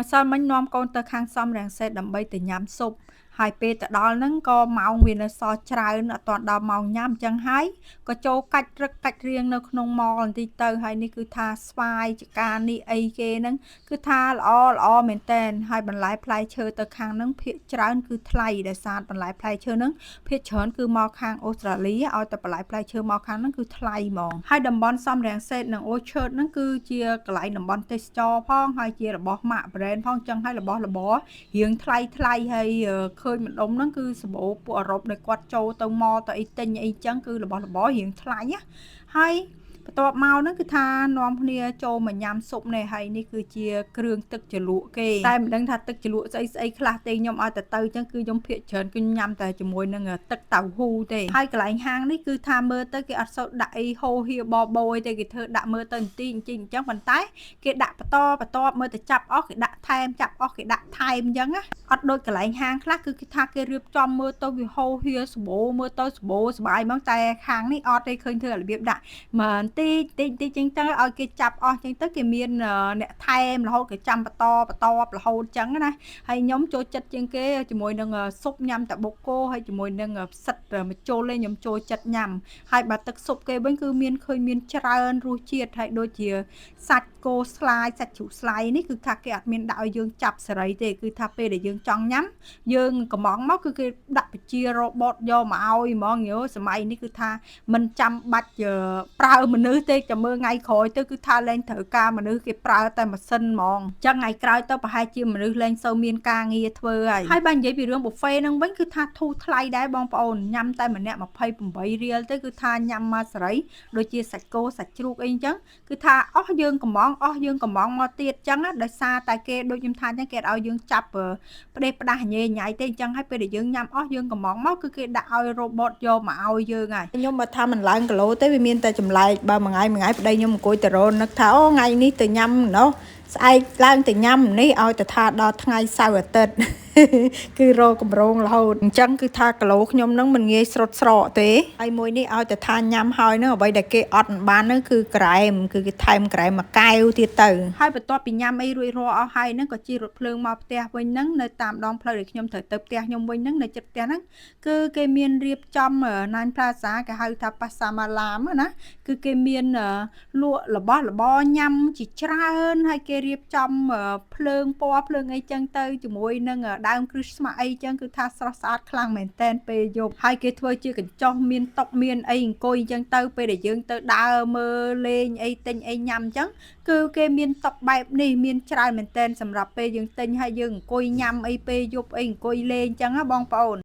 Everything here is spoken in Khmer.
ម្សិលមិញនាំកូនទៅខាងសំរងសេតដើម្បីទៅញ៉ាំស៊ុបហើយពេលទៅដល់ហ្នឹងក៏ម៉ោងវានៅសល់ច្រើនអត់ទាន់ដល់ម៉ោងញ៉ាំអញ្ចឹងហើយក៏ចូលកាច់រឹកកាច់រៀងនៅក្នុង mall បន្តិចទៅហើយនេះគឺថាស្វាយចកានេះអីគេហ្នឹងគឺថាល្អល្អមែនតែនហើយបន្លែផ្លែឈើទៅខាងហ្នឹងភាគច្រើនគឺថ្លៃដោយសារបន្លែផ្លែឈើហ្នឹងភាគច្រើនគឺមកខាងអូស្ត្រាលីឲ្យតែបន្លែផ្លែឈើមកខាងហ្នឹងគឺថ្លៃហ្មងហើយតំបន់សំរងសេតនិងអូឈើតហ្នឹងគឺជាកន្លែងតំបន់ទេសចរផងហើយជារបស់ម៉ាក brand ផងចឹងហើយរបស់របររៀងថ្លៃថ្លៃហើយឃើញម្ដុំហ្នឹងគឺសម្បូរពួកអឺរ៉ុបដែលគាត់ចូលទៅមកទៅអីទិញអីចឹងគឺរបស់របររៀងថ្លៃណាហើយបន្ទាប់មកហ្នឹងគឺថានាំគ្នាចូលមកញ៉ាំស៊ុបនេះហើយនេះគឺជាគ្រឿងទឹកជ្រលក់គេតែមិនដឹងថាទឹកជ្រលក់ស្អីស្អីខ្លះទេខ្ញុំឲ្យតែទៅចឹងគឺខ្ញុំភាកច្រើនគឺញ៉ាំតែជាមួយនឹងទឹកតៅហ៊ូទេហើយកន្លែងហាងនេះគឺថាមើលទៅគេអត់សូវដាក់អីហូហៀបបោយទេគេធ្វើដាក់មើលទៅបន្តិចបន្តិចអញ្ចឹងប៉ុន្តែគេដាក់បន្តបន្តមើលទៅចាប់អស់គេដាក់ថែមចាប់អស់គេដាក់ថែមអញ្ចឹងណាអត់ដូចកន្លែងហាងខ្លះគឺគេថាគេរៀបចំមើលទៅវាហូហៀសម្បូរមើលទៅសម្បូរសប្បាយហ្មងតែខាងនេះអត់ទេឃើញធ្វើរបៀបដាក់មកបន្តិចតិចតិចចឹងទៅឲ្យគេចាប់អស់ចឹងទៅគេមានអ្នកថែមរហូតគេចាំបន្តបន្តរហូតចឹងណាហើយខ្ញុំចូលចិត្តជាងគេជាមួយនឹងស៊ុបញ៉ាំតែបុកគោហើយជាមួយនឹងផ្សិតម្ជុលឯងខ្ញុំចូលចិត្តញ៉ាំហើយបើទឹកស៊ុបគេវិញគឺមានឃើញមានច្រើនរសជាតិហើយដូចជាសាច់គោស្លាយសាច់ជ្រូកស្លាយនេះគឺថាគេអត់មានដាក់ឲ្យយើងចាប់សេរីទេគឺថាពេលដែលយើងចង់ញ៉ាំយើងកំងមកគឺគេដាក់បជា robot យកមកឲ្យហ្មងយោសម័យនេះគឺថាមិនចាំបាច់ប្រើមនុស្សទេចាំមើលថ្ងៃក្រោយទៅគឺថាលែងត្រូវការមនុស្សគេប្រើតែម៉ាស៊ីនហ្មងអញ្ចឹងថ្ងៃក្រោយទៅប្រហែលជាមនុស្សលែងសូវមានការងារធ្វើហើយហើយបើនិយាយពីរឿង buffet ហ្នឹងវិញគឺថាធូរថ្លៃដែរបងប្អូនញ៉ាំតែម្នាក់28រៀលទៅគឺថាញ៉ាំមកសេរីដូចជាសាច់គោសាច់ជ្រូកអីអញ្ចឹងគឺថាអស់យើងកំងអស់យើងកំងមកទៀតអញ្ចឹងណាដោយសារតែគេដូចខ្ញុំថាអញ្ចឹងគេឲ្យយើងចាប់ផ្ដេសផ្ដាស់ញ៉េញ៉ៃទេអញ្ចឹងហើយពេលដែលយើងញ៉ាំអស់យើងកំងមកគឺគេដាក់ឲ្យ robot យកមកឲ្យយើងហើយខ្ញុំបើថាមិនឡើងគីឡូទេវាមានតែចម្លែកបើមួយថ្ងៃមួយថ្ងៃប្តីខ្ញុំអង្គុយទៅរនឹកថាអូថ្ងៃនេះទៅញ៉ាំណោះស្អែកឡើងទៅញ៉ាំនេះឲ្យទៅថាដល់ថ្ងៃសៅរ៍អាទិត្យ គឺរកកម្រងរហូតអញ្ចឹងគឺថាគីឡូខ្ញុំនឹងមិនងាយស្រុតស្រកទេហើយមួយនេះឲ្យតែថាញ៉ាំហើយនឹងអ្វីដែលគេអត់មិនបាននឹងគឺក្រែមគឺគេថែមក្រែមមួយកែវទៀតទៅហើយបន្ទាប់ពីញ៉ាំអីរួចរាល់អស់ហើយនឹងក៏ជិះរថភ្លើងមកផ្ទះវិញនឹងនៅតាមដងផ្លូវដែលខ្ញុំត្រូវទៅផ្ទះខ្ញុំវិញនឹងនៅជិតផ្ទះហ្នឹងគឺគេមានរៀបចំណានផ្លាសាគេហៅថាប៉ាសាម៉ាឡាមណាគឺគេមានលក់របស់របរញ៉ាំជាច្រើនហើយគេរៀបចំភ្លើងពណ៌ភ្លើងអីចឹងទៅជាមួយនឹងដើមគ្រីស្មាស់អីចឹងគឺថាស្រស់ស្អាតខ្លាំងមែនតែនពេលយប់ហើយគេធ្វើជាកញ្ចុះមានតុមានអីអង្គុយចឹងទៅពេលដែលយើងទៅដើរមើលលេងអីទិញអីញ៉ាំចឹងគឺគេមានតុបែបនេះមានច្រើនមែនតែនសម្រាប់ពេលយើងទិញហើយយើងអង្គុយញ៉ាំអីពេលយប់អីអង្គុយលេងចឹងណាបងប្អូន។